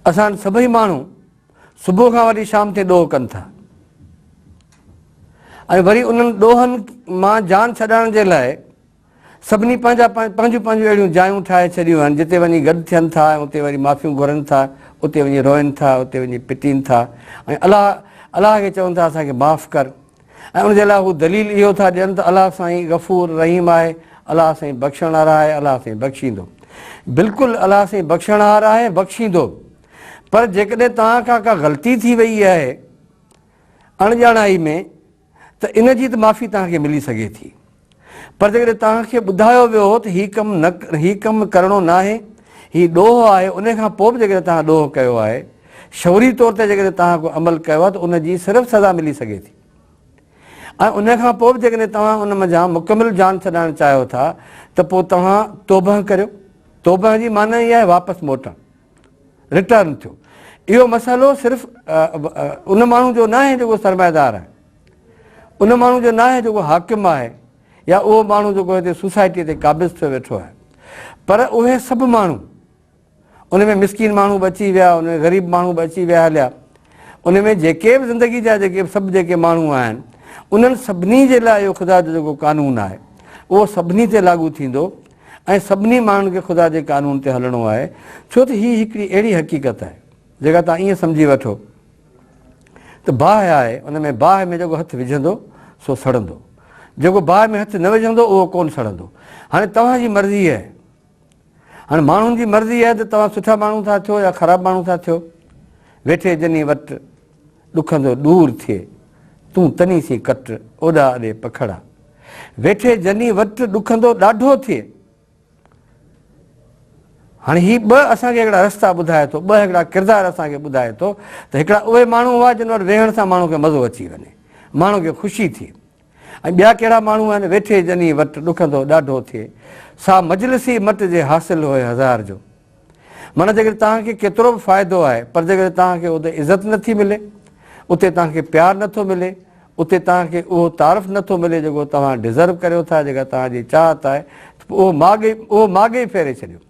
اسان سڀئي ماڻهو صبح کان وٺي شام تائين ڏوهه ڪن ٿا ۽ وري انهن ڏوهن مان جان ڇڏائڻ جي لاء سڀني پنهنجا پنهنجون پنهنجون اهڙيون جايون ٺاهي ڇڏيون آهن جتي وڃي گڏ ٿين ٿا ۽ اتي وري معافيون گهرن ٿا، اتي وڃي روئن ٿا، اتي وڃي پٽين ٿا ۽ الله الله کي چون ٿا اسان کي معاف ڪر ۽ ان جي لاء هو دليل اهو ٿا ڏين ته الله سائين غفور رحيم آهي، الله سائين بخشڻهار آهي، الله سائين بخشيندو. بلڪل الله سائين بخشڻهار آهي، بخشيندو به پر جيڪڏهن توهان کان ڪا غلطي ٿي وئي آهي اڻڄاڻائي ۾ ته ان جي ته معافي توهان کي ملي سگهي ٿي پر جيڪڏهن توهان کي ٻڌايو ويو هو ته هي ڪم نه هي ڪم ڪرڻو ناهي هي ڏوهه آهي ان کان پوء به جيڪڏهن توهان ڏوهه ڪيو آهي شعوري طور تي جيڪڏهن توهان ڪو عمل ڪيو آهي ته ان جي صرف سزا ملي سگهي ٿي ۽ ان کان پوء به جيڪڏهن توهان ان منجهان مڪمل جان ڇڏائڻ چاهيو ٿا ته پوء توهان توبه ڪريو توبه جي معنيٰ ئي آهي واپس موٽڻ رٽرن ٿيو. اهو مسئلو صرف ان ماڻهو جو ناهي جيڪو سرمائيدار آهي، ان ماڻهو جو ناهي جيڪو حاڪم آهي يا اهو ماڻهو جيڪو هتي سوسائٽي تي قابض ٿيو ويٺو آهي، پر اهي سڀ ماڻهو، ان ۾ مسڪين ماڻهو به اچي ويا، ان ۾ غريب ماڻهو به اچي ويا هليا، ان ۾ جيڪي به زندگي جا جيڪي سڀ جيڪي ماڻهو آهن، انهن سڀني جي لاء اهو خدا جو جيڪو قانون آهي، اهو سڀني تي لاڳو ٿيندو. ۽ سڀني ماڻهن کي خدا جي قانون تي هلڻو آهي، ڇو ته هي هڪڙي اهڙي حقيقت آهي، جيڪا توهان ائين سمجهي وٺو ته باهه آهي، ان ۾ باهه ۾ جيڪو هٿ وجهندو سو سڙندو، جيڪو باهه ۾ هٿ نه وجهندو اهو ڪونه سڙندو. هاڻي توهان جي مرضي آهي، هاڻي ماڻهن جي مرضي آهي ته توهان سٺا ماڻهو ٿا ٿيو يا خراب ماڻهو ٿا ٿيو. ويٺي جني وٽ ڏکندو ڏور ٿئي، تون تني سين ڪٽ، اوڏا اڏي پکڙا. ويٺي جني وٽ ڏکندو ڏاڍو ٿئي. هاڻي هي ٻه اسان کي هڪڙا رستا ٻڌائي ٿو، ٻه هڪڙا ڪردار اسان کي ٻڌائي ٿو ته هڪڙا اهي ماڻهو هئا جن وٽ ويهڻ سان ماڻهو کي مزو اچي وڃي، ماڻهو کي خوشي ٿئي ۽ ٻيا ڪهڙا ماڻهو آهن ويٺي جني وٽ ڏکندو ڏاڍو ٿئي، سا مجلسي مٽ جي حاصل هوء هزار جو. معنيٰ جيڪڏهن توهان کي ڪيترو به فائدو آهي پر جيڪڏهن توهان کي اتي عزت نٿي ملي، اتي توهان کي پيار نٿو ملي، اتي توهان کي اهو تعارف نٿو ملي جيڪو توهان ڊزرو ڪريو ٿا، جيڪا توهان جي چاهت آهي ته پوء اهو ماڳ ئي اهو ماڳ ئي ڦيري ڇڏيو.